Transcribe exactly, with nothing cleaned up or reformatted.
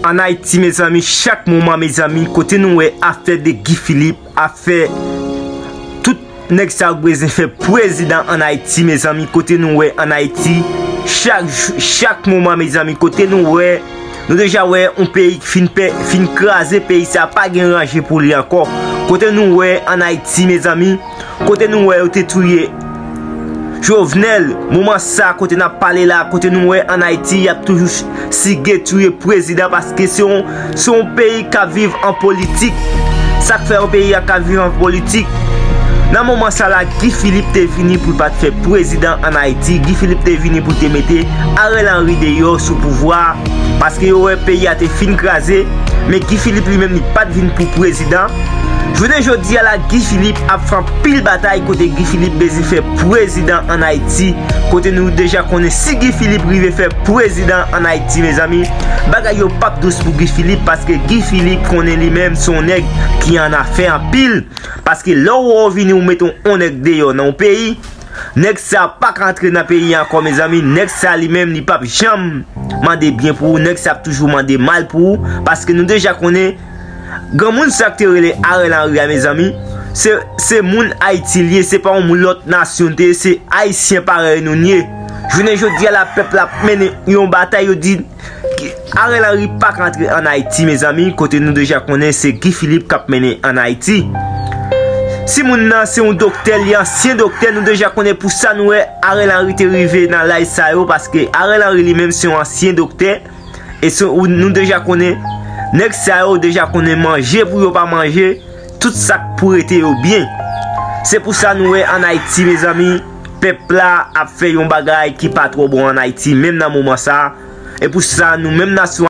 Ann Ayiti, mezanmi, chak moman, mezanmi, kote nou wè afè de Guy Philippe, afè tout nèg sa yo bezwen fè prezidan ann Ayiti, mezanmi, kote nou wè ann Ayiti, chak jou, chak moman, mezanmi, kote nou wè, nou deja wè yon peyi ki fin pè, fin kraze, peyi sa pa gen ranje pou li ankò. Kote nou wè ann Ayiti, mezanmi, kote nou wè yo te touye Jovenel, moman sa kote n ap pale la, kote nou wè ann Ayiti, y ap toujou sige touye prezidan, paske se yon, se yon peyi k ap viv an politik. Sa k fè yon peyi a ka viv an politik. Nan moman sa la, Guy Philippe te vini pou l pa t fè prezidan ann Ayiti. Guy Philippe te vini pou l te mete Ariel Henry deyò sou pouvwa a, paske yo wè peyi a te fin kraze. Men Guy Philippe li menm, li pa t vin pou prezidan. Jounen jodi a la, Guy Philippe ap fè anpil batay kote Guy Philippe bezwen fè prezidan ann Ayiti. Kote nou deja konnen si Guy Philippe rive fè prezidan ann Ayiti, mezanmi, bagay yo p ap dous pou Guy Philippe, paske Guy Philippe konnen li menm se yon nèg ki an afè anpil. Paske lè w wè w vini ou mete yon nèg deyò nan yon peyi, nèg sa pa ka antre nan peyi a ankò, mezanmi. Nèg sa li menm, li p ap janm mande byen pou ou. Nèg sa ap toujou mande mal pou ou. Paske nou deja konnen granmoun sa k te rele Ariel Henry a, mezanmi, se, se moun Ayiti li ye, se pa yon moun lòt nasyon te ye, se Ayisyen parèy nou n ye. Jounen jodi a la, pèp la ap mennen yon batay, yo di Ariel Henry pa ka antre ann Ayiti, mezanmi, kote nou deja konnen se Guy Philippe k ap mennen ann Ayiti. Si moun nan se yon doktè, li ansyen doktè, nou deja konnen pou sa nou wè Ariel Henry te rive nan laj sa yo, paske Ariel Henry li menm se yon ansyen doktè, e se, ou, nou deja konnen, nèg sa yo deja konnen manje pou yo pa manje, tout sa k pou rete yo byen. Se pou sa nou wè ann Ayiti, mezanmi, pèp la ap fè yon bagay ki pa twò bon ann Ayiti, menm nan moman sa a. E pou sa, nou menm nasyon